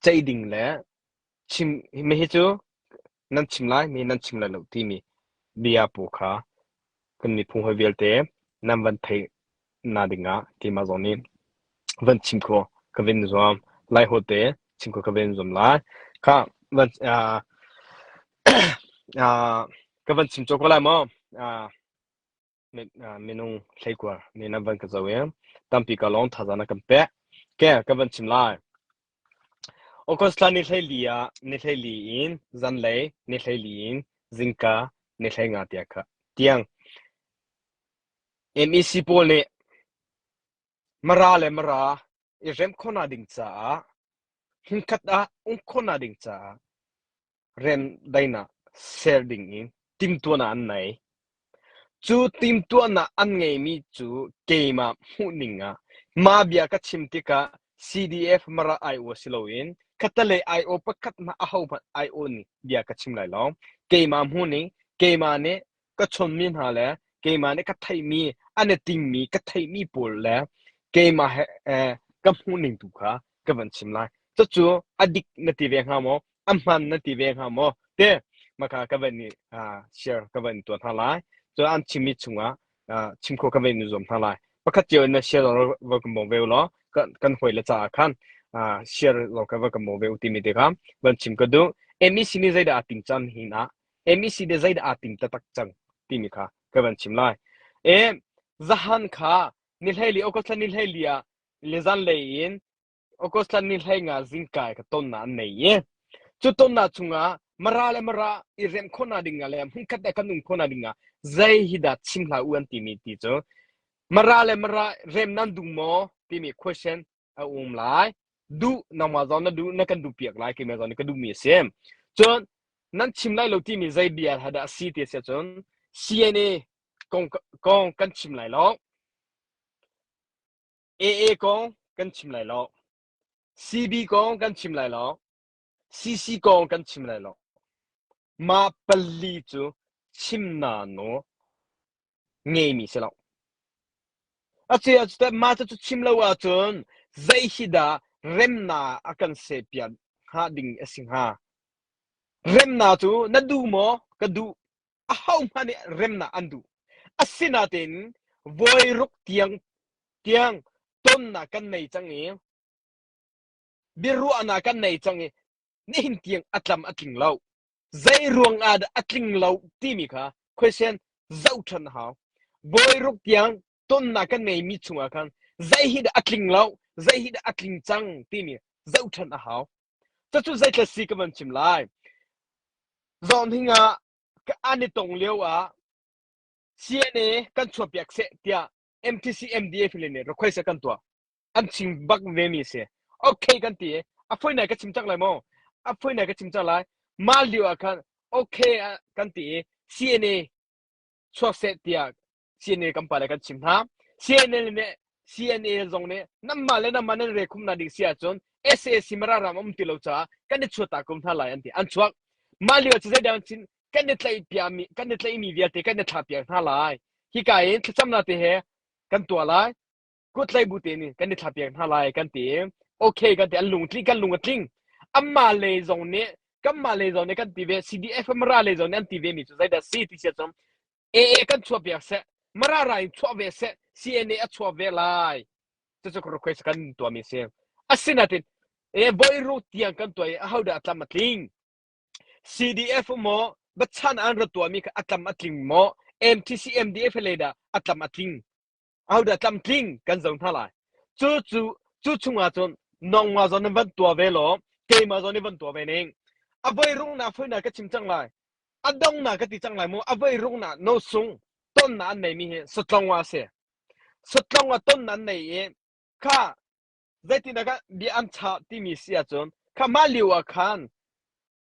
Ceih ding le chim mi cu nan chim lai mi nan chim lai lo timi bia pawl kha kan miphun hawi vialte nan van theih na ding ah keimah zong nih van chim khawh ka vin zuam. Laiholh te chim khawh ka vin zuam lai. Kha van uh, uh, ka van chim cawk ko lai maw? Uh, minung hleikua nih nan van ka zoh i tampi ka lawng thazaang na kan pek. Ke ka van chim lai. August thla ni 14 ah ni 14 in zanlei ni 14 in zingka ni 15 tiang kha tiang MEC pawl nih Mara le Mara i rem khawhnak ding caah hmunkhat ah um khawhnak ding caah remdaihnak ser ding in timhtuahnak an nei. Cu timhtuahnak an ngeimi cu keimah hmuhning ah mah bia ka chim tikah CDF Mara aiawh si loin khatalei aiawh pakhat hmanh ahohmanh aiawh ning bia ka chim lai lo. Keimah hmuhning, keimah nih ka chawnhmi hna le keimah nih ka theihmi an i tingmi ka theihmi pawl le keimah he eh, ka hmuhning tu kha ka van chim lai. Cucu a dik na ti ve hnga maw? A hman na ti ve hnga maw? Te maka ka van i uh, share ka van tuah hna lai. Cu an chimmi chungah uh, chim khawh ka van i zuam hna lai. Pakhat cio in na share va kan bawm ve u law kan, kan hawi le caah khan uh, share lo ka va kan bawm ve u timi te kha van chim ka duh. MEC nih zeidah aa ting cang hin ah MEC nih zeidah aa ting taktak cang timi kha ka van chim lai. E zahan kha ni hleili August ni hleili ah le zanlei in August thla ni 15 zingka ka tonnak an nei i cu tonnak chungah Mara le Mara i rem khawhnak ding ah le hmunkhat ah kan um khawhnak ding ah zei hi dah chim hlah u an timi ti cu Mara le Mara rem nan duh maw timi question a um lai. Duh nangmah zong na duh na kan duh piak lai keimah zong nih ka duhmi a si. Cun nan chim lai lo timi zei bia dah a si ti a si ahcun CNA kong kong kan chim lai lo. AA kong kan chim lai lo. CB kong kan chim lai lo. CC kong kan chim lai lo. Mah pali cu chimna nawl ngeimi si lo. A ce ah mah cu chim lo ahcun zei hi dah remnak a kan sepiak hnga ding a si hnga? Remnak cu na duh maw? Ka duh. Ahohmanh nih remnak an duh. Asinain voi ruk tiang tiang tonnak kan nei cang i biaruahnak kan nei cang i nihin tiang a tlam a tling lo. Zei ruang ah dah a tling lo timi kha question zoh ṭhan a hau. Voi ruk tiang tonnak kan neimi chungah khan zei hi dah a tling lo, zei hi dah a tling cang timi zoh ṭhan a hau. Cucu zeitlai si ka van chim lai. Zawn ah an i tong lio ah CNA kan chuahpiak seh tiah MTC MDA file nih request kan tuah. An chim bak ve mi si. Okay kan ti. A foi nai ka chim cang lai maw? A foi nai ka chim cang lai. Mah lio ah khan okay kan ti i CNA chuak seh tiah CNA kan pale kan chim hna. CNA nih CNA zong nih nanmah le nanmah nan re khumnak ding si ahcun SAC Mara ram um ti lo caah kan i chuah ta ko hna lai an ti. An chuak. Mah lio cu zeidah an chin kan i tlaih piami kan i tlaihmi vialte kan i thlah piak hna lai. Hika in thlacamnak te he kan tuah lai. Kut bu te nih kan i thlah piak hna lai kan ti. Okay kan ti an lung tling kan lung a tling. Amah le zong nih kanmah le zong nih kan ti ve CDF Mara le zong nih an ti ve mi cu zeidah si ti si ahcun AA kan chuah piak seh Mara ra in chuah ve seh CNA a chuah ve lai cucu request kan tuahmi si asinain e voi ru tiang kan tuah i ahodah a tlam a tling CDF maw bachan an ra tuahmi kha a tlam a tling maw MTC MDF le dah a tlam a tling ahodah tlam tling kan zo hna lai cu cu cu chungah cun nongma zon nan van tuah ve law keimah zon i van tuah ve ning a voi rung na foi na ka chim cang lai a dong na ka ti cang lai mu a voi rung na no sung ton na an nei mi hi satlong wa si satlong a ton na an nei i kha zeitin ka bia an cha timi si ahcun kha mah lio ah khan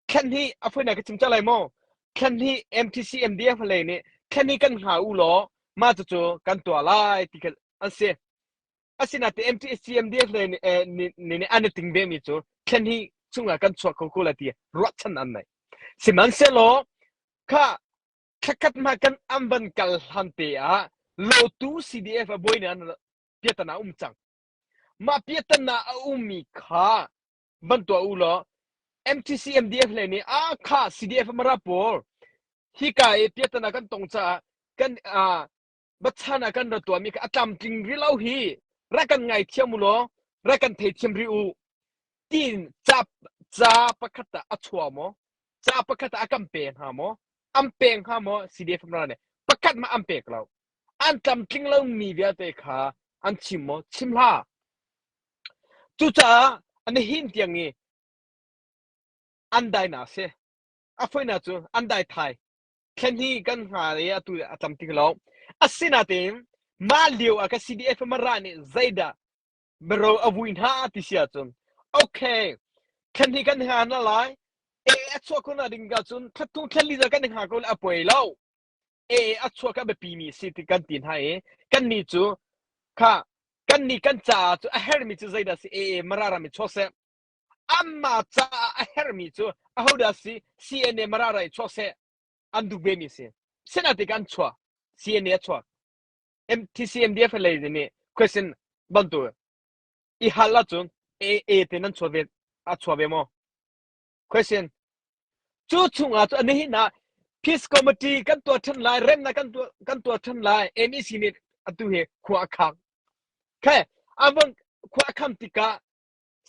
thlan hi a foi na ka chim cang lai mu thlan hi MTC MDF lei nih thlan hi kan hnga u law mah cucu kan tuah lai ti kha an si Asinain MTSC MDF le nih nih an i ting vemi cu thlen hi chungah kan chuak kho ko lai ti ruahchan an nei. Sihmanhsehlaw kha thlakhat hma kan an van kal hlan te ah lotu CDF a bawi nih an piatana um cang. Mah piatana a ummi kha Van tuah u law MTC MDF hlei nih a kha CDF Mara pawl hika i piatana kan tong caah kan bachan ah kan ra tuahmi kha a tlamtling rih lo hi rak kan ngaithiam u law rak kan theithiam rih u tiin ca ca pakhat ah a chuah maw ca pakhat ah a kan pe hnga maw an pe hnga maw CDF Mara nih pakhat mah an pek lo an tlamtling lomi vialte kha an chim maw chim hlah Cucaah nihin tiang i an dainak a si. A fawinak cu an dai thai. Thlen hi kan hnga i atu a tam ti lo. Asinain mah lio ah ka CDF Mara nih zeidah mero a vui hna ti si ahcun okay thlen hi kan hnga hna lai. E a chuah ko na ding ahcun thla thlen li kan hnga ko a puai lo. E a chuah ka biapi mi si ti kan ti hna i kan nih cu kha Kannih kan caah cu a herhmi cu zeidah si? AA Mara ram i chuak seh. Anmah caah a herhmi cu ahodah si? CNA Mara ram i chuak seh. An duh vemi si. Sinatik an chuah. CNA a chuak. MTC MDF lei nih question bantu i hal ahcun AA te nan chuah ve a chuah ve maw? Question. Cu chungah cu nihin ah Peace Committee kan tuah ṭhan lai, remnak kan tuah kan tuah ṭhan lai. MEC nih atu hi khua a khang. Khe, a von khua a kham tikah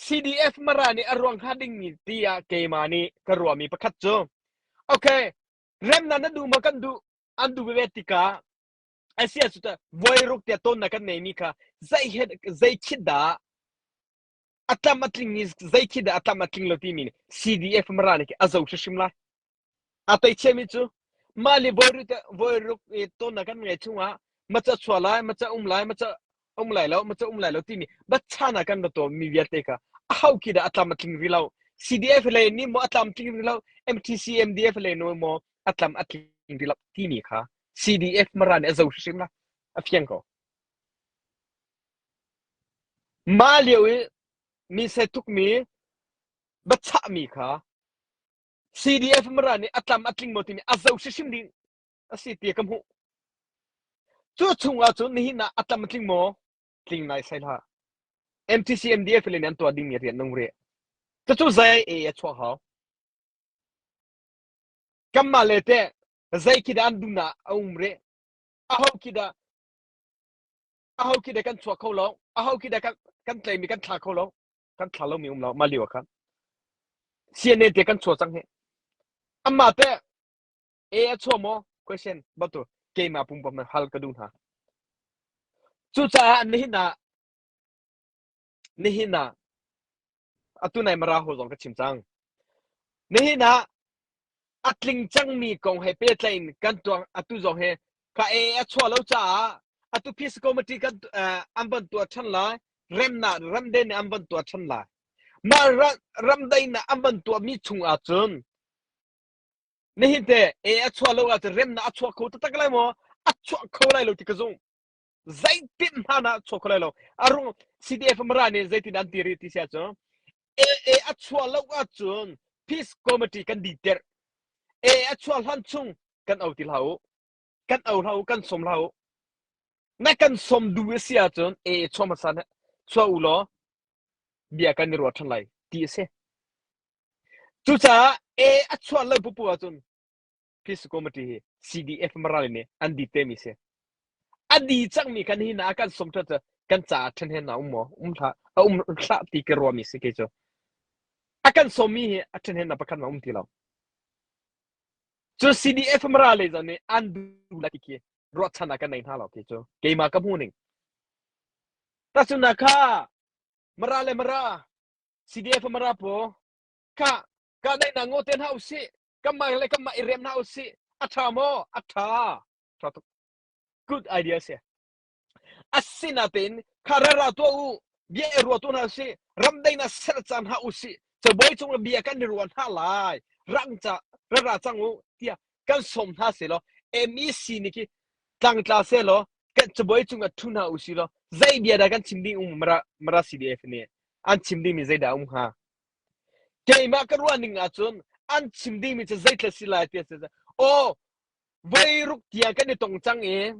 CDF Mara nih a ruang hnga dingmi tiah keimah nih ka ruahmi pakhat cu okay, remnak na duh maw kan duh an duh veve tikah asia cu ta voi ruk tiah tawnnak kan neimi kha zei he zei khit dah a tlam a tling i zei khi dah a tlam a tling lo timi nih CDF Mara nih a zo hrimhrim lai. A teichiami cu mah le voiruk i tawnnak kan ngei chungah maca chua lai, maca um lai, maca um lai lo, maca um lai lo timi batchana kan ra tawn mi vialte kha a ho khi dah a tlam a tling rih lo. CDF lei nih maw a tlam tling rih lo, MTC MDF lei nih maw a tlam a tling rih lo timi kha CDF Mara nih a zo hrimhrim la. A fiang ko. Mah lio i mi setukmi biachahmi kha CDF Mara nih a tlam a tling maw timi a zo hrimhrim ding a si ti ka hmuh. Cu chung ah cun nihin ah a tlam a tling maw? Tling naisai hlah. MTC MDF le nih an tuah dingmi rian nung rih. Cucu zei e a chuak hau. Kanmah le teh zei khi dah an duhnak a um rih? Aho khi dah aho khi dah kan chuak kho lo aho khi dah kan kan tleimi kan thla kho lo kan thla lomi um lo mah lio khan CNA te kan chuah cang hi amma te e a chuah maw question batu keimah pumpam hal ka duh hna cucaah nihin ah nihin ah atu nai mara ho zong ka chim cang nihin ah a tling cangmi kong he pehtlaih in kan tuah atu zong hi ka e a chuah lo caah atu peace committee kan an van tuah ṭhan lai remnak ramden nih an van tuah ṭhan lai mah ramdaihnak an van tuahmi chung ahcun nihin te e a chuah lo ahcun remnak a chuah kho taktak lai maw a chuah kho lai lo ti ka zumh zeitin hmanh ah chuak kho lai lo arung CDF Mara nih zeitin an ti rih ti sia cu AA a chuah lo ahcun peace committee kan di ter AA a chuah hlan chung kan au ti hlah u kan au hlah u kan som hlah u na kan som du a si ahcun AA chuah hmasa chuah u law bia kan i ruah ṭhan lai ti a si cucaah A a chuah lo pupu ahcun Peace Committee hi CDF Marali nih an dit te mi si. A di cangmi kan hi na kan som that kan caah ṭhen hen a um maw? Um hlah a um hlah ti ka ruahmi si kei cu. A kan sawmmi hi a ṭhen hen na pakhat ma um ti lo. Cu CDF Marali zong nih an duh la ti khi ruahchan ah kan nei hna lo kei cu. Keimah ka hmu ning. Tacun kha Mara le Mara CDF Mara paw kha ka daihnak ngaw te hna usih kanmah le kanmah i rem hna usih a ṭha maw a ṭha ṭha tuk good idea si asinatein kha rara tuah u bia i ruah tu hna usih ramdaihnak ser cang hna usih cabuai cung bia kan i ruah hna lai rang ca rara cang u tiah kan sawm hna seh law MEC nih khi tlangtla seh law kan cabuai cung ah ṭhu hna usih law zei bia dah kan chim ding um mara mara CDF nih an chim dingmi zeidah um hnga Keimah ka ruah ning ahcun an chim dingmi cu zeitluk si lai ti a si. Aw, voiruk tiang kan i tong cang i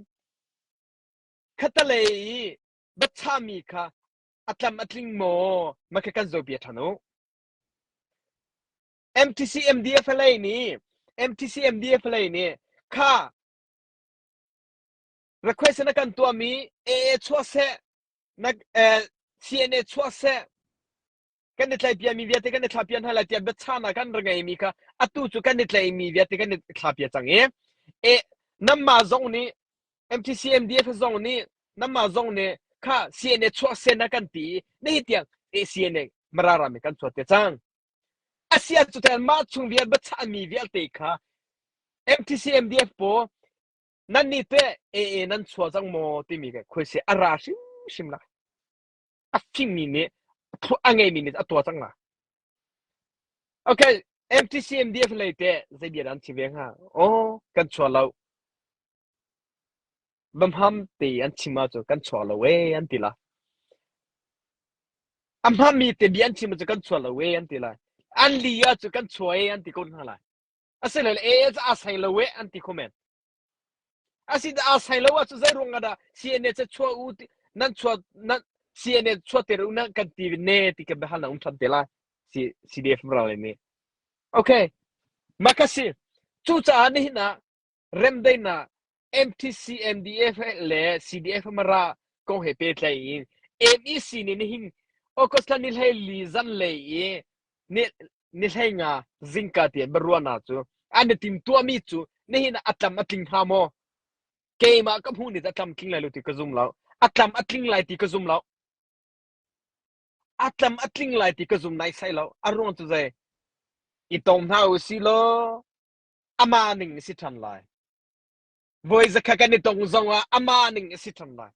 khatalei i biachahmi kha a tlam a tling maw? Mah kha kan zohbia ṭhan u. MTC MDFLA nih MTC MDFLA nih kha request na kan tuahmi AA chuah seh na CNA chuah seh kan i tlaihpiami vialte kan i thlahpiak hna lai tiah biachahnak kan ra ngeimi kha atu cu kan i tlaihmi vialte kan i thlahpiak cang i e nanmah zong nih MTC MDF zong nih nanmah zong nih kha CNA chuah sen na kan ti i nihin tiang e CNA Mara ram kan chuah te cang. Asia cu ten mah chung vial biachahmi vialte kha MTC MDF pawl nan nih teh AA nan chuah cang maw timi ke khuaise a ra hrimhrim lai. A fimmi nih a ngeimi nih a tuah cang la. Okay, MTC MDF lei teh zei bia dah an chim ve hnga? Oh, kan chuah lo. Bamham te an chim ahcun kan chuah lo ee an ti la. A hmami te bia an chim ahcun kan chuah lo ee an ti lai. An li ahcun kan chuah ee an ti ko hna lai. Asilole ee cu aa sai lo ee an ti kho men. Asi aa sai lo ahcun zei ruang ah dah CNA cu chuah u nan chuah nan CNA chuahter u nan kan ti ne ti ka biahal na um ṭhan te lai. CDF ral nih. Okay. Makasi. Cucaah nihin ah remdaihnak MTC MDF le CDF Mara kong he pehtlai in MEC nih nihin August thla ni 14 zanlei i ni ni 15 zingka tian biaruahnak cu an i timtuahmi cu nihin ah a tlam a tling hnga maw? Keimah ka hmuh ni a tlam tling lai lo ti ka zum lo. A tlam a tling lai ti ka zum lo. A tlam a tling lai ti ka zum naisai lo. A ruang cu zei? I tong hna u si law ama ning a si ṭhan lai. Voi zakhat kan i tong zongah ama ning a si ṭhan lai.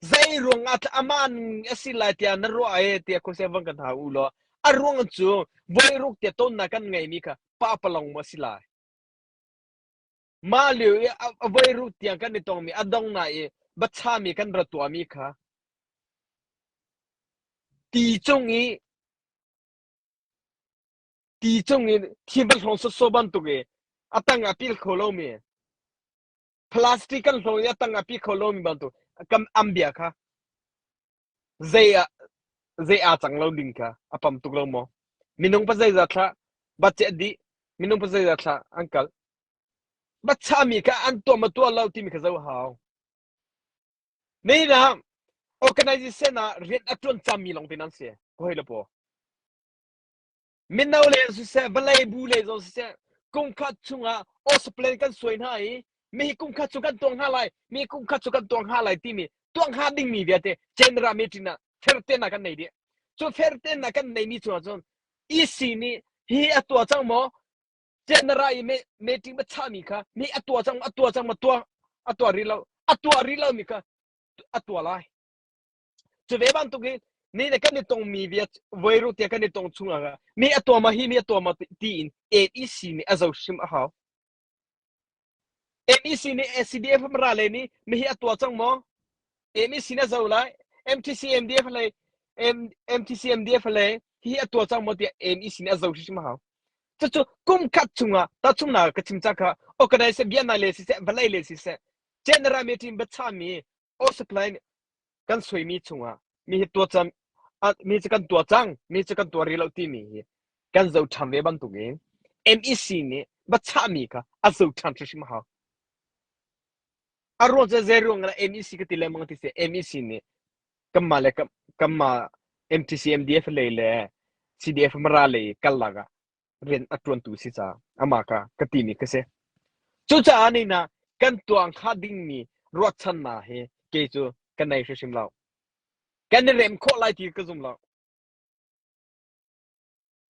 Zei ruang ah ama ning a si lai tiah na ruah e tiah khuaseh van kan hau u law a ruang cu voi ruk tiah tonnak kan ngeimi kha pa palong maw a si lai. Mah lio i a voi ruk tiang kan i tongmi a dong na i bachami kan ra tuahmi kha ti cung i ti cung in thim va hlawng sawsawh bantuk i a tang ah pil kho lomi plastic kan hlawng i a tang ah pil kho lomi bantuk kam am bia kha zei ah zei aa cang lo ding kha a pam tuk lo maw minung pa zeizat thlah bat dih minung pa zeizat thlah an kal batchami kha an tuah ma tuah lo timi kha zo hau Nei na organization ah rian a tuan cami lawng te nan si hoi le po Mino le siseh, vawlei bu le zong siseh, kum khat chungah Australia kan suai hna i mi kum khat cu kan tuang hna lai, mi kum khat cu kan tuang hna lai timi tuang hnga dingmi vialte general meeting ah ferten ah kan nei dih. Cu ferten ah kan neimi chungah cun EC nih hi a tuah cang maw? General i meeting ma chahmi kha mi a tuah cang a tuah cang ma tuah a tuah rih lo a tuah rih lomi kha a tuah lai. Cu ve bantuk in ni le kan i tongmi bia voiru tiah kan i tong chung ah mi a tuah ma hi mi a tuah ma tiin AEC nih a zo hrim a hau. MEC nih SCDF ra le nih mi hi a tuah cang maw? MEC nih a zo lai. MTC MDF le MTC MDF le hi a tuah cang maw tiah MEC nih a zo hrim a hau. Cucu kum khat chungah tahchunhnak ka chim cang kha organize biana le siseh vawlei le siseh general meeting biachahmi or supply nih kan suaimi chungah mi hi tuah cang mi cu kan tuah cang mi cu kan tuah rih lo timi hi kan zo ṭhan ve bantukin MEC nih biachahmi kha a zo ṭhan hrimhrim a hau. A ruang cu zei ruang ah MEC ka ti lengmang ti si MEC nih kanmah le kanmah MTC MDF lei le CDF Mara lei kal lak ah rian a ṭuantu si caah amah kha ka timi ka si. Cucaah ni na kan tuang kha dingmi ruahchannak hi kei cu ka nei hrimhrim lo. Kan i rem khawh lai ti ka zum lo.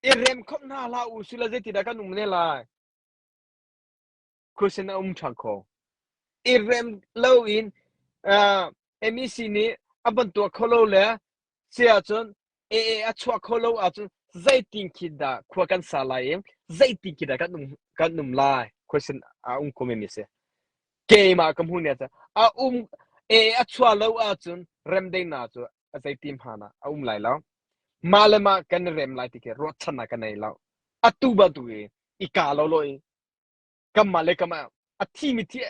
I rem khawh hna hlah u sila zeitidah kan um ne lai? Khuasin a um ṭhan kho. I rem lo in uh, MEC nih a van tuah kho lo le si ahcun AA a chuah kho lo ahcun zeitin khi dah khua kan sa lai i zeitin khi dah kan um kan um lai question a um kho mi si. Keimah ka hmu ne a um AA a chuah lo ahcun remdaihnak cu a zeitim hna a um lai lo. Mah le mah kan i rem lai ti khi ruahchannak ka nei lo. Atu bantuk i i ka lo lo i kanmah le kamah a thimi thi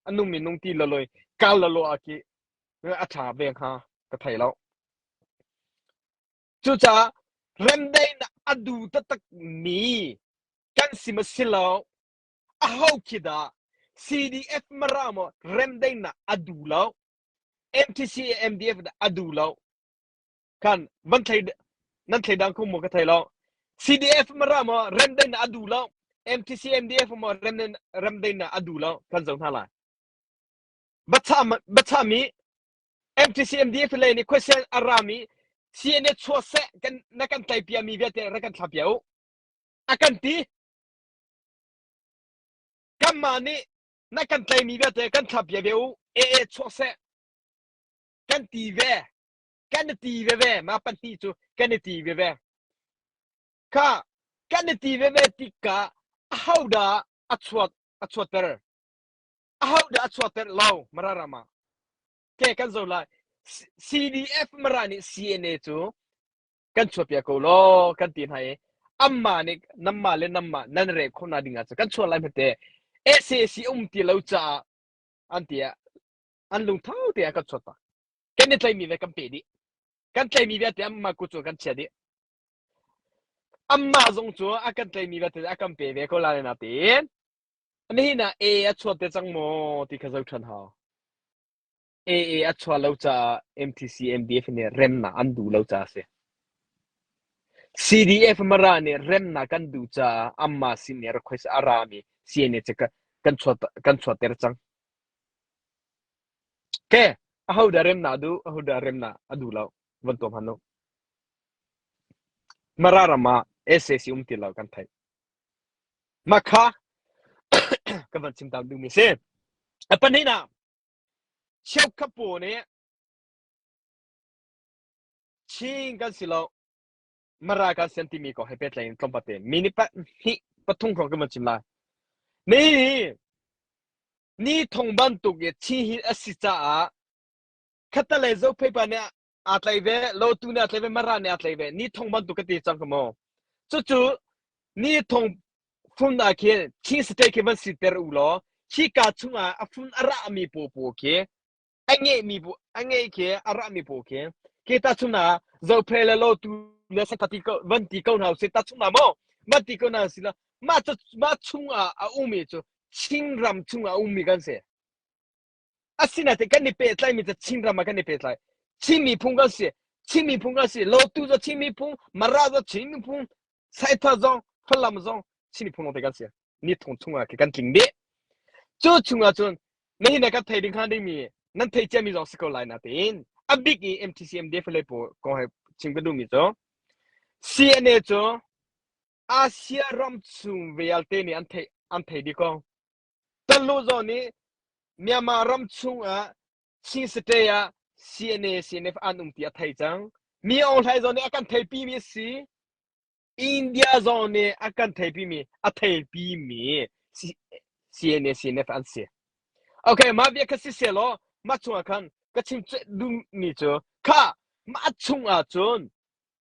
a nungmi nung ti lo loi kal lo lo a ki a ṭha ve hnga ka thei lo. Cucaah remdaihnak a duh taktak mi. Kan si ma si lo. Aho khi dah CDF Mara maw remdaihnak a duh lo. MTC MDF dah a duh lo. Kan van thlei nan thleidang khung maw ka thei lo. CDF Mara maw remdaihnak a duh lo. MTC MDF maw remdaihnak a duh lo. Kan zoh hna lai. Bacha mi MTC MDF lei nih khuasel a rami CNA chuah seh kan na kan tlai pia mi vialte rak kan thla pia u. A kan ti. Kanmah nih na kan tlaimi vialte kan thla pia ve u. AA chuah seh. Kan ti ve. Kan i ti veve. Ma pahnih cu kan i ti veve. Kha kan i ti veve tikah ahodah a chuat a chuatter? Ahodah a chuatter lo Mara ram ah? Ke kan zo lai. CDF Mara nih CNA cu kan chuahpiak ko law kan ti hna i amma nih namma le namma nan re khawh na ding ah cu kan chuah lai hmete SAC um ti lo caah an ti ah an lungtho te ah kan chuah tak kan i tlaimi ve kan pe dih kan tlaimi vialte amma kut cu kan chia dih amma zong cu a kan tlaimi vialte a kan pe ve ko la na tiin nihin ah A a chuat te cang maw ti kha zo ṭhan hau AA a chuah lo caah MTC MDF nih remnak an duh lo caah a si. CDF Mara nih remnak kan duh caah anmah sin i request a rami CNA cu kan chuah kan chuahter cang. Ke ahodah remnak a duh, ahodah remnak a duh lo van tuah hmanh u. Mara ram ah SAC um ti lo kan theih. Mah kha ka van chim ta duhmi si. A pahnihnak Cheukhat pawl nih Chin kan si lo, Mara kan si an timi kong he pehtlai in tlawmpal tein minute pahnih pathum hrawng kan van chim lai. Ni ni thong bantuk i Chin hi a si caah khattelei Zophei pa nih aa tlai ve, Lotu nih aa tlai ve, Mara nih aa tlai ve. Ni thong bantuk ka ti cang ka maw. Cucu ni thong fun ah khin Chin state khi van siter u law hika chungah a fun a rahmi paw khi a ngeihmi a ngeih khi a rahmi paw khi khi ta chungah Zophei le Lotu le Sakati ko van ti ko hna usih ta chungah maw van ti ko hna usih law mah cu mah chungah a ummi cu Chinram chungah a ummi kan si. Asinain kan i pehtlaimi cu Chinram ah kan i pehtlai. Chin miphun kan si. Chin miphun kan si. Lotu cu Chin miphun, Mara cu Chin miphun, Saithar zong, Falam zong Chin miphun lawngte kan si. Ni thong chungah khi kan tling dih. Cu chungah cun nihin ah kan thei ding hnga dingmi nan thei ciami zong si ko lai natein a bik i MTCM defale pawl kong he chim ka duhmi cu CNA cu Asia ram chung vialte nih an theih an thei dih ko. Tanlu zong nih Myanmar ram chungah Chin State ah CNA CNF an um ti a thei cang. Mi Aung Hlaing zong nih a kan theipimi a si. India zong nih a kan theipimi a theipimi CNA CNF an si. Okay, mah bia kha si selaw mah chungah khan ka chim duhmi cu kha mah chungah cun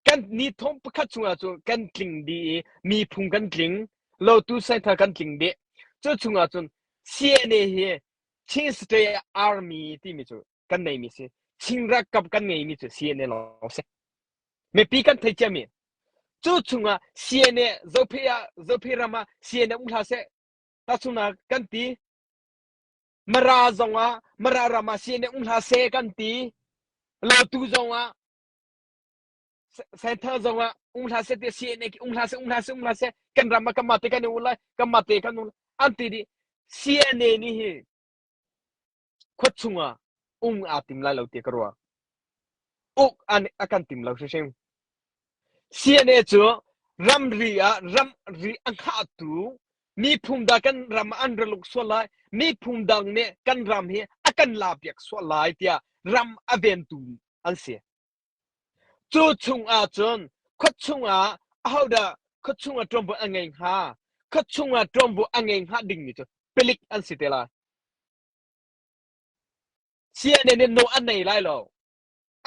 kan ni thong pakhat chungah cun kan tling dih i miphung kan tling lotu saithar kan tling dih cu chungah cun CNA hi Chin State Army timi cu kan neimi si Chin ralkap kan ngeimi cu CNA lawng si mipi kan thei ciami cu chungah CNA Zophei ah Zophei ram ah CNA um hlah seh tahchunhnak kan ti Mara zongah Mara ram ah CNA um hlah seh kan ti Lotu zongah Senthal zong ah um hlah seh ti CNA ki um hlah seh um hlah seh um hlah seh kan ram ah kanmah te kan i ul lai kanmah te kan ul an ti dih CNA nih hi khua chung ah um aa tim lai lo ti ka ruah uk an a kan tim lo hrimhrim CNA cu ramri ah ramri a hngahtu miphun dang kan ram ah an ra luk sual lai miphun dang nih kan ram hi a kan la piak sual lai tiah ram a ventu an si Cu chungah cun khua chungah ahodah khua chungah ṭuanvo a ngei hnga? Khua chungah ṭuanvo a ngei hnga dingmi cu palik an si te lai. CNN nih nawl a nei lai lo.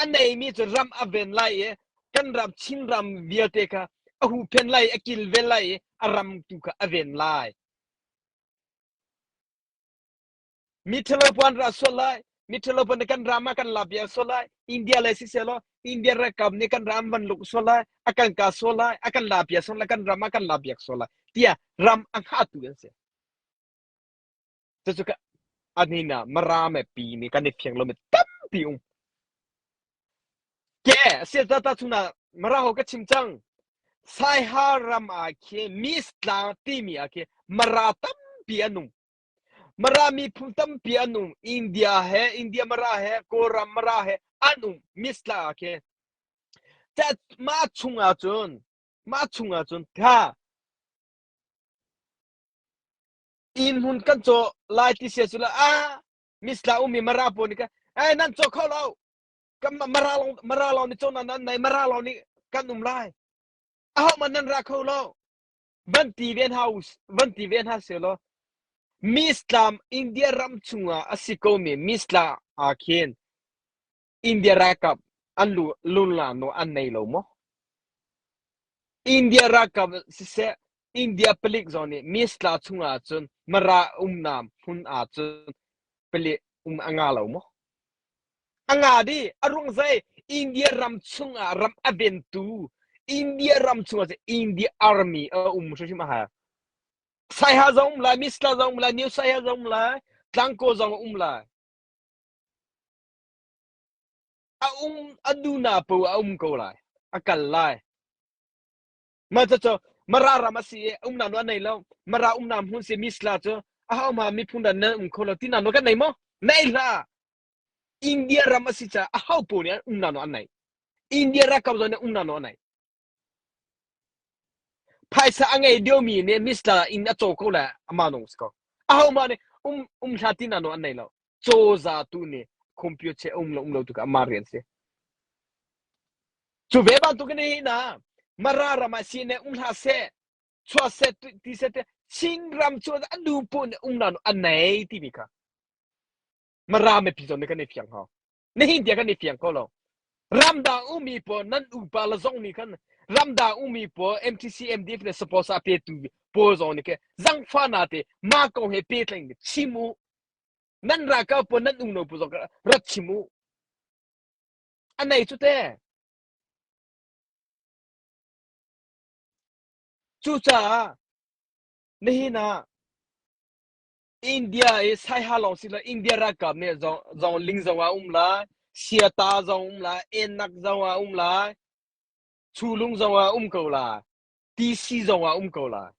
A neimi cu ram a ven lai i kan ram Chinram vialte kha a huhphenh lai i a kilven lai i a ram tu kha a ven lai. Mi ṭhalo puan ra sual lai. Miṭhalo pa nih kan ram ah kan la piak sual lai. India le siseh law India ralkap nih kan ram van luk sual lai, a kan kah sual lai, a kan la piak sual lai, kan ram ah kan la piak sual lai tiah ram a hngahtu an si. Cucu ka anin ah Mara me pi nih kan i fiang lomi tampi um. Ke siatata chungah Mara ho ka chim cang. Saiha ram ah khi Miss Tlang timi ah khi Mara tampi an um. Mara miphun tampi an um. India he, India Mara he, Kawlram Mara he an um. Miss Tlang ah khi. Mah chung ah cun, mah chung ah cun tha inn hmun kan caw lai ti sia cu la ah Miss Tlang ummi Mara pawl nih ka eh nan caw kho lo. Kan Mara long Mara long nih caw nan nan nei Mara long nih kan um lai. Aho man nan ra kho lo. Van ti ve hna van ti ve hna seh law Mislam India ram chungah a si komi Misla ah khin India ralkap an lu lunla no an nei lo maw? India ralkap siseh India palik zong nih Misla chungah cun Mara umnak hmun ah cun palik um a nga lo maw? A nga dih. A ruang zei? India ram chungah ram a ventu India ram chungah cun India army a um hrimhrim a hau. Saiha zong um lai, Misla zong um lai, New Saiha zong um lai, Tlangkaw zong um lai. A um a duna po a um ko lai. A kal lai. Ma cu Mara ram a si i umnak nu an nei lo. Mara umnak hmun si Misla cu a ho ma miphun dan nan um kho lo ti na nu kan nei maw? Nei hlah. India ram a si caah aho paoh nih an umnak nawl an nei. India ralkap zong nih umnak nawl an nei. Phaisa a ngei deuhmi nih Mr. inn a caw ko le amah nung si ko. Aho mah nih um um hlah ti nawl an nei lo. Cawza tu nih computer um lo um lo tu ka amah rian si. Cu ve bantuk in hi na Mara ram ah si ne um hlah seh chuah seh ti seh te Chin ram cu an nu paoh nih um nawl an nei timi kha Mara mipi zong nih kan i fiang hau. Nihin tiang kan i fiang kho lo. Ramdang ummi pawl nan upa le zong nih khan ramdang ummi pawl MTC MDF le sponsor a petu pawl zong nih khin zangfa na te mah kong he pehtlaih chim u. Nan ralkap pawl nan ungno pawl zong rat chim u. A nei cu te. Cucaah nihin ah India i Saiha lawng si lo India ralkap nih zong ling zong ah um lai, Siata zong um lai, Enak zong ah um lai, Chulung zong ah um ko lai, TC zong ah um ko lai.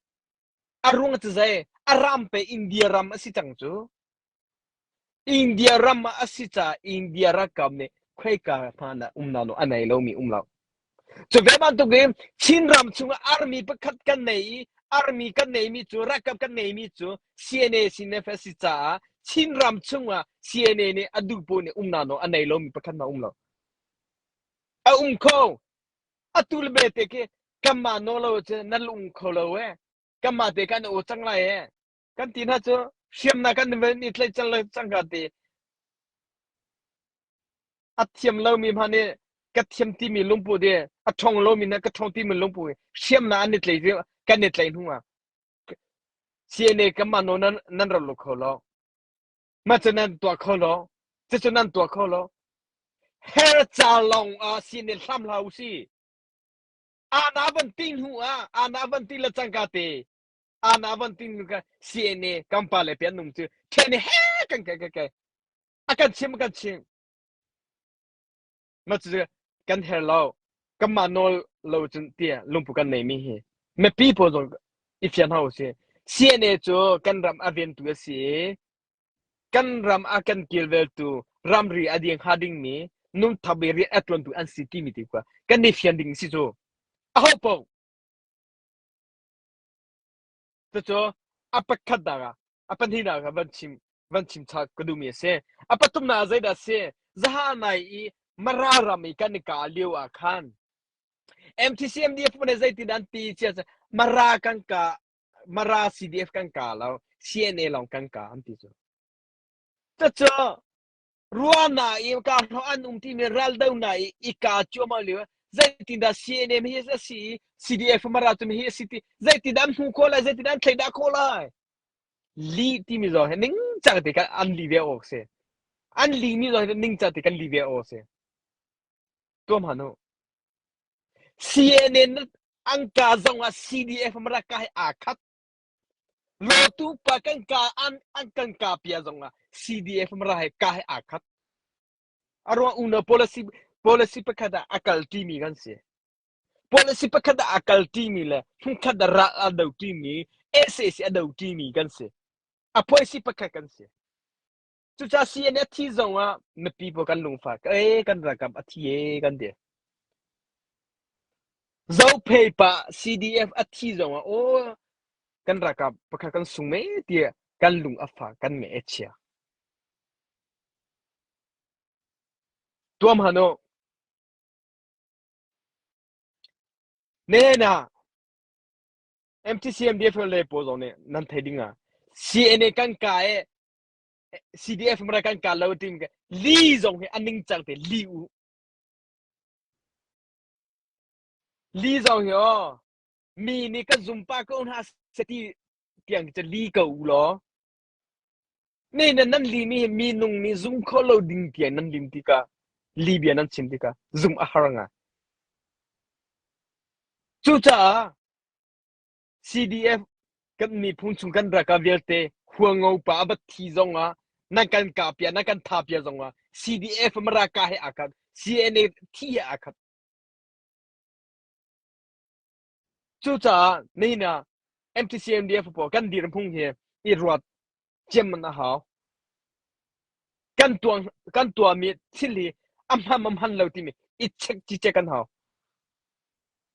A ruang cu zei? A ram pe India ram a si cang cu. India ram ah a si caah India ralkap nih khoika hmanh ah umnak nawl a nei lomi um lo. Cu ve bantuk in Chinram chungah army pakhat kan nei i army kan neimi cu ralkap kan neimi cu CNA CNF a si caah Chinram chungah CNA nih a duh paoh nih umnak nawl a nei lomi pakhat hmanh a um lo. A um kho. Atu le bete khi kanmah nawl lo cu nan lung kho lo ee. Kanmah te kan aw cang lai ee. Kan ti hna cu hriamnak kan van i tlaih cang le cangka te A thiam lomi hmanh nih ka thiam timi lungput i a ṭhawng lomi nih ka ṭhawng timi lungput i hriamnak an i tlaih kan i tlaih hnu ah CNA kanmah nawl nan nan rak lut kho lo. Mah cu nan tuah kho lo. Cucu nan tuah kho lo. Her ca lawng ah CNA hlam hlah usih. Ana van ti hnu ah ana van ti le cangka te ana van ti hnu ka CNA kan pa le pian nung cu ṭhen he kan kai kai kai a kan chim a kan chim ma cu kan her lo kanmah nawl lo cun tiah lungpu kan nei mi hi mipi pawl zong i fian hau si CNA cu kan ram a ventu a si i kan ram a kan kilveltu ramri a ding ha ding mi nungthap i rian a tuantu an si timi ti kha kan i fian ding si cu aho paoh Cucu a pakhatnak ah a pahnihnak ah van chim van chim cha ka duhmi a si. A pathumnak ah zeidah a si? Zahanai i Mara ram i kan i kah lio ah khan MTCMDF nih zeitin an ti cia cu Mara kan kah Mara CDF kan kah lo CNA lawng kan kah an ti cu. Cucu Ruahnak i kahro an um timi raldohnak i i kaa cuahmah lio zeitindah CNM hi a si i CDF Mara cu hi a si ti zeitindah an hmuh khawh lai zeitindah an thleidah khawh lai lih timi zong hi ningcang te khan an lih ve awk si. An li mi zong hi ningca ti kan li ve aw si. Tuam han u. CNN an ka zong ah CDF mara ka hi aa khat. Lotu pa kan ka an an kan ka pia zong ah CDF mara he ka he aa khat. A ruang unau policy policy pakhat ah a kal ṭimi kan si. Policy pakhat ah a kal ṭimi le hmunkhat ah ral a do ṭimi SAC a do ṭimi kan si. A policy pakhat kan si. Cucaah CNA a thi zong ah mipi pawl kan lungfak. Ee kan ralkap a thi ee kan ti. Zophei pa CDF a thi zong ah aw kan ralkap pakhat kan sung me tiah kan lung a fak kan me a chia. Tuam han u. Nena MTCMDF le pawl zong nih nan thei ding ah CNA kan ka e CDF mara kan ka lo tim li zong hi a ning cang te li u. Li zong hi aw mi nih kan zum pa ko hna seti tiang cu li ko u law Ne nan nan li mi hi minung nih zum kho lo ding tiang nan lim tikah li bia nan chim tikah zum a har ngai. Cucaah CDF kan miphun chung kan ralkap vialte huango pa a bat thi zong ah nan kan kah pia nan kan tha pia zong ah CDF Maraka he aa khat CNA thi he aa khat. Cucaah nihin ah MTCMDF pawl kan dirhmun hi i ruat ciamman a hau. Kan tuang kan tuahmi thil hi a hman ma hman lo timi i check cicek kan hau.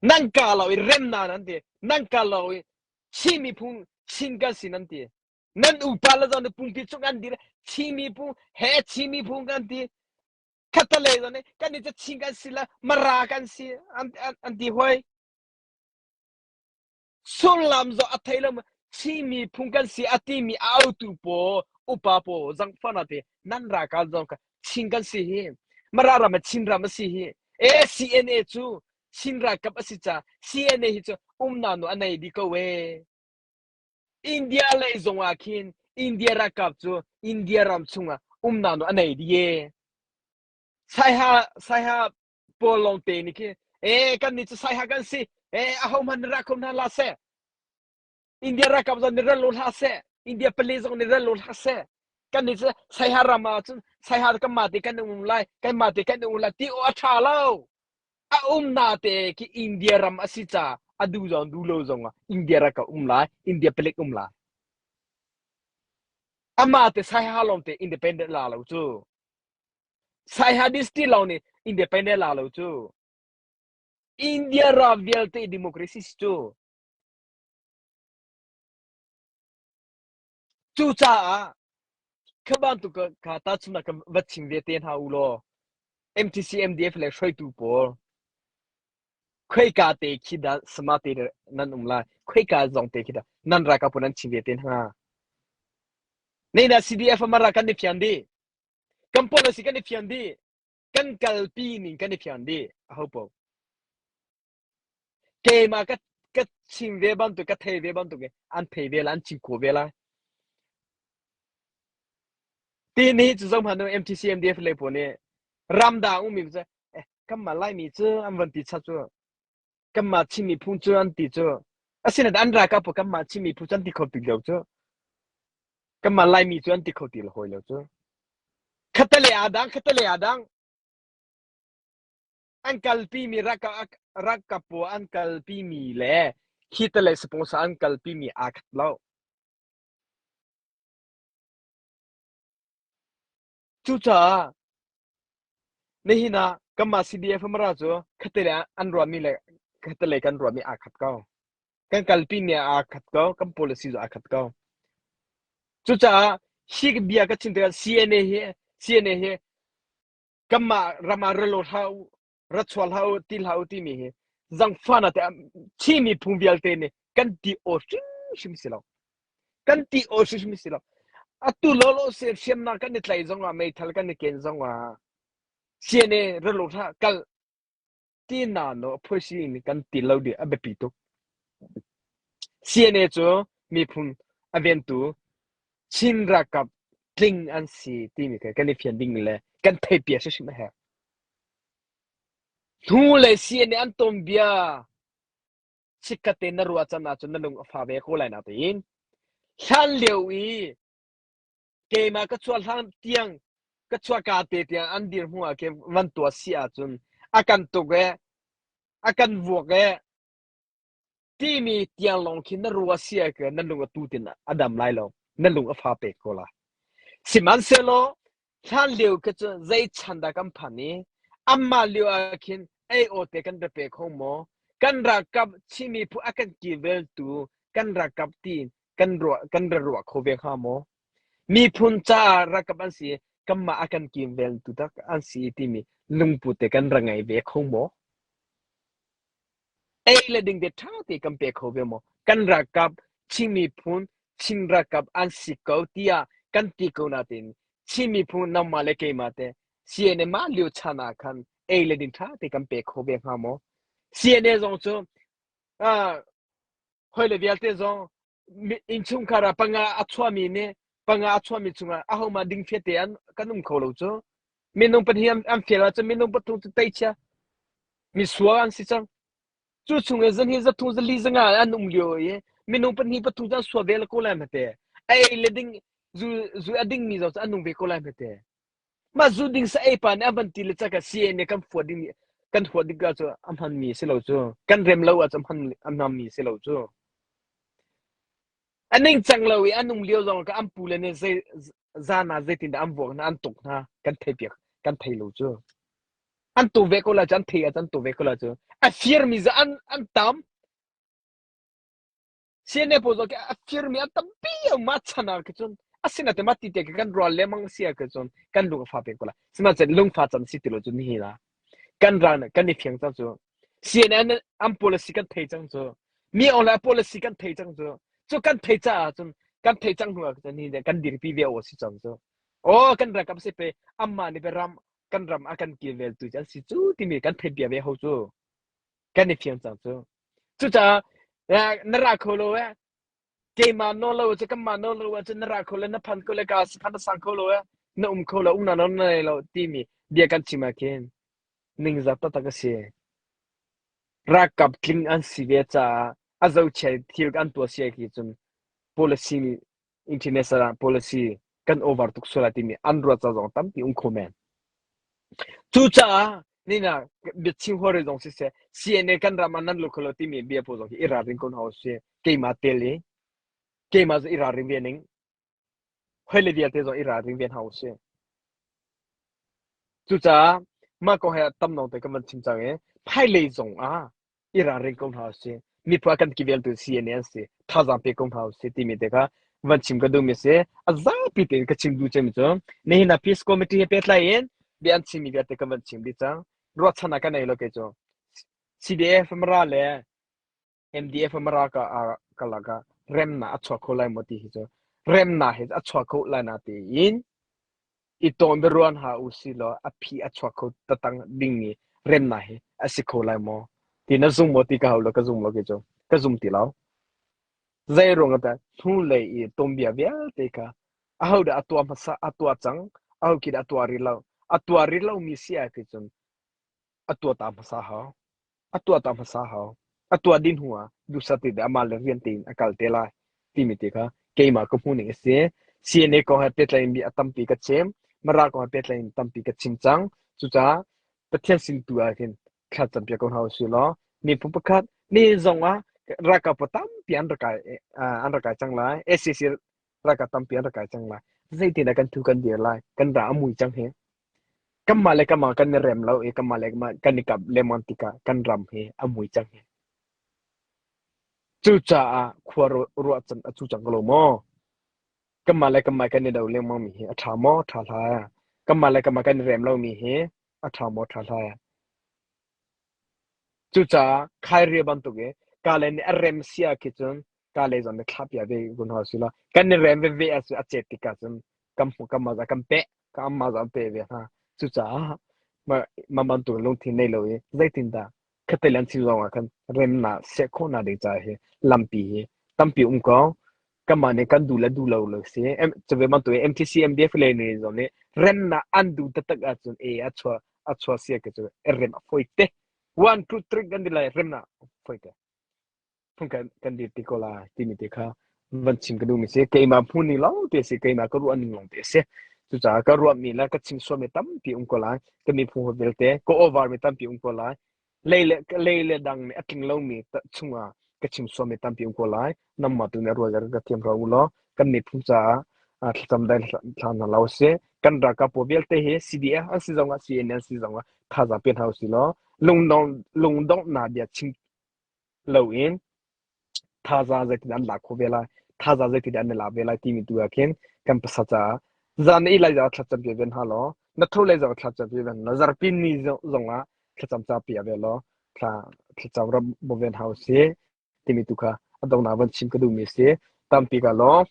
Nan ka lo i remna nan ti. Nan ka lo i Chin miphun Chin kan si nan ti. Nan upa le zong nih pungpi chung an dir Chin miphun he Chin miphun kan ti. Khatalei zong nih kan nih cu Chin kan si la Mara kan si an, an, an ti hoi. Sullam zong a thei lo Chin miphun kan si a timi a autu pawl upa pawl zangfahnak te nan ralkap zong kha Chin kan si hi Mara ram ah Chin ram a si hi e CNA cu Chin ralkap a si ca CNA hi cu umnak nu a nei dih ko e India lei zong ah khin India ralkap cu India ram chungah umnak nu a nei dih e Saiha Saiha pawl lawng te nih khi e kan nih cu saiha kan si e aho hmanh nih ra kho hna hlah seh India ralkap zong nih ral lo hlah seh India pali zong nih ral lo hlah seh kan nih cu saiha ram ah cun saiha kan mah te kan um lai kan mah te kan um lai ti aw a ṭha lo a um na te khi India ram a si ca a du zong du lo zong ah India ralkap um lai India palik um lai amah te saiha lawng te independent la lo cu Saiha district lawng nih independent la lo cu. India ram vialte democracy si cu. Cucaah kha bantuk kha tahchunhnak ka va chim ve te hna u law MTC MDF le hruaitu pawl khoika te khi dah sama te nan um lai khoika zong te khi dah nan ralkap pawl nan chim ve te hna nei na CDF mara kan i fian dih Kan policy kan i fian dih. Kan kalpi ning kan i fian dih. Aho paoh. Keimah ka ka chim ve bantuk ka thei ve bantuk in an thei ve lai an chim khawh ve lai. Ti ni cu zoh hmanh MTC MDF lei pawl nih ramdang ummi cu eh kanmah Laimi cu an van ti chat cu kanmah Chin miphun cu an ti cu asinain an ralkap pawl kanmah Chin miphun cu an ti kho ti lo cu Kanmah Laimi cu an ti kho ti lo hawi lo cu. Khatale aa dang, khatale aa dang. An kalpimi ralkap pawl an kalpimi le hi tale sponsor an kalpimi aa khat lo. Cucaah nihin ah kanmah CDF Mara cu khatale an ruahmi le khatale kan ruahmi aa khat ko. Kan kalpimi aa khat ko, kan policy cu aa khat ko. Cucaah hi bia ka chim tikah CNA hi CNA hi kanmah ram ah ra lo hlah u, ra chuah hlah u, ti hlah u timi hi zangfahnak te Chin miphun vialte nih kan ti aw hrimhrim si lo. Kan ti aw hrimhrim si lo. Atu lawlaw se hriamnam kan i tlaih zong ah meithal kan i ken zong ah CNA ra lo hlah kal ti na no phuaisi in kan ti lo dih a biapi tuk. CNA cu miphun a ventu Chin ralkap tling an si timi kha kan i fian ding le kan theihpiak hrimhrim a herh. Hnu le CNA an ton bia chikkhat te na ruah can ahcun na lung a fa ve ko lai natein hlan lio i keimah ka chuah hlan tiang ka chuah ka te tiang an dir hmu ah khin van tuah si ahcun a kan tuk e a kan vuak e timi tiang lawng khi na ruah si ah khin na lung a tu tin a dam lai lo na lung a fa pek ko lai sihmanhsehlaw Hlan lio kha cu zei chan dah kan phan i anmah lio ah khin ei aw te kan ra pe kho maw? Kan ralkap Chin miphun a kan kilveltu kan ralkap tiin kan ruah kan ra ruah kho ve hnga maw? Miphun caah ralkap an si i kanmah a kan kilveltu tak an si timi lungput te kan ra ngei ve kho maw? Ei le ding te ṭha te kan pe kho ve maw? Kan ralkap Chin miphun Chin ralkap an si ko tiah kan ti ko nain Chin miphun nangmah le keimah te CNA mah lio chan ah khan ei le ding ṭha te kan pe kho ve hnga maw? CNA zong cu uh, hoi le vialte zong innchungkhar ah panga a chuahmi nih panga a chuahmi chungah ahohmah dingfel te an kan um kho lo cu. Minung pahnih an, an fel ahcun minung pathum cu teichia misual an si cang. Cu chung i zahnih zathum zali zanga an um lio i minung pahnih pathum cu an sual ve ko lai hmete. A ei le ding zu zu a dingmi zong cu an nung ve ko lai hmete. Mah zu ding sa ei pa nih a van ti le caka CNA kan fuat ding kan huat ding cu a hmanmi si lo cu. Kan rem lo ah cu a hman a hmanmi si lo cu. A ningcang lo i an um lio zong ka an pu le nih zei zan ah zeitindah an vuak hna an tuk hna kan thei piak kan thei lo cu. An tu ve ko la cu an thei ah an tu ve ko la cu. A firmi za an an tam. CNA pawl zong a firmi an tampi ma chan ah cun asina te ma ti te kan rual lemang si ah cun kan lung a fa peng ko la. Sihmanhsehlaw lungfa can si ti lo cu nihi la. Kan ral kan i fiang cang cu. CNN an policy kan thei cang cu. Mi ong le policy kan thei cang cu. Cu kan thei caah cun kan thei cang hnu ah cun hi kan dirpi ve aw si cang cu. Aw kan rakam si pe amma nih pe ram kan ram a kan kilveltu an si cu timi kan theih bia ve ho cu. Kan i fiang cang cu. Cucaah na ra kho lo eh keimah nawl lo cu kanmah nawl lo ahcun na ra kho le na phan kho le ka phan na sang kho lo eh na um kho lo umnak nawl na nei lo timi bia kan chim ah khin ningzak taktak a si. Ralkap tling an si ve caah a zohchia thil an tuah si khi cun policy international policy kan over tuk sual timi an ruat ca zong tampi um kho men. Cucaah nina biachim huare zong siseh CNA kan ram ah nan lut kho lo timi bia pawl zong hi i ralring ko hna usih. Keimah tel i keimah cu i ralring ve ning. Hoi le vialte zong i ralring ve hna usih. Cucaah mah kong he tam nawn te kan van chim cang i hmailei zong ah i ralring ko hna usih. Miphun a kan kiveltu CNA an si. Thazaang pe ko hna usih timi te kha van chim ka duhmi si. A zapi tein ka chim duh cemmi cu nihin ah Peace Committee he pehtlai in bia an chimmi vialte ka van chim dih cang. Ruahchannak ka nei lo kei cu. CDF Mara le MDF Mara ka ka lakah remnak a chuak kho lai maw ti hi cu remnak hi a chuak kho lai na tiin i tawn biaruan ha u si law a phi a chuak kho tatang dingmi remnak hi a si kho lai maw ti na zum maw ti ka hau lo ka zum lo kei cu ka zum ti lo zei ruang ah hnulei i tuanbia vialte kha aho dah a tuah hmasa a tuah cang aho khi dah a tuah rih lo a tuah rih lomi si ah khi cun a tuah ta hmasa hau A tuah ta hmasa hau. A tuah dih hnu ah duhsah te amah le rian tein a kal te lai timi te kha keimah ka hmuh ning a si. CNA kong he pehtlai in bia a tampi ka chim. Mara kong he pehtlai in tampi ka chim cang. Cucaah Pathian sin tu ah hin thla campiak ko hna usih law miphun pakhat ni zong ah ralkap tampi an rak kai an rak kai cang lai. SAC ralkap tampi an rak kai cang lai. Zeitindah kan thu kan dir lai? Kan ra a mui cang hi. Kanmah le kanmah kan i rem lo i kanmah le kanmah kan i kap lengmang tikah kan ram hi a mui cang hi. Cucaah khua ruah can a cu cang ko lo maw? Kanmah le kanmah kan i do lengmang mi hi a ṭha maw? Ṭha hlah. Kanmah le kanmah kan i rem lomi hi a ṭha maw? Ṭha hlah. Cucaah Khairi bantuk i Kale nih a rem si ah khi cun Kale zong nih thlah piak ve kun hna usih law kan i rem veve ah cun a cet tikah cun kan hmuh kan mah kan peh kan mah zong an peh ve hna. Cucaah mah bantuk lungthin nei lo i zeitindah khatte an chim zong ah khan remnak seh khawhnak ding caah hi lampi hi tampi um ko. Kanmah nih kan duh le duh lo lo si. Cuve bantuk in MTC MDF le nih zong nih remnak an duh taktak ahcun e a chuah a chuah sia ke cu rem a fawi te. One two three kan ti lai remnak fawi te. Phung kan kan dir ti ko lai timi te kha van chim ka duhmi si. Keimah hmuh ning lawng te si keimah ka ruah ning lawng te si. Cucaah ka ruahmi le ka chim sualmi tampi um ko lai. Ka miphun hawi vialte ka over mi tampi um ko lai. Lei le lei le dang nih a tling lomi chungah ka chim sualmi tampi um ko lai. Nangmah tu nih rual ka thiam hra u law kan miphun caah thlacam dai thla hna lo sih. Kan ralkap pawl vialte hi CDF an si zongah CNA an si zongah thazaang pe hna usih law lungdong lungdonghnak bia chim loin thazaang zeitin an lak khawh ve lai, thazaang zeitin an i lak ve lai timi tu ah khin kan pasal caah zan na ih lai zong ah thlacam pi ve hna law na tho lai zong ah thlacam pi ve hna law zarhpi ni zong ah thlacam ca pi ve law thla thlacam ram bo ve hna usih timi tu kha a donghnak van chim ka duhmi a si. Tampi ka lawm.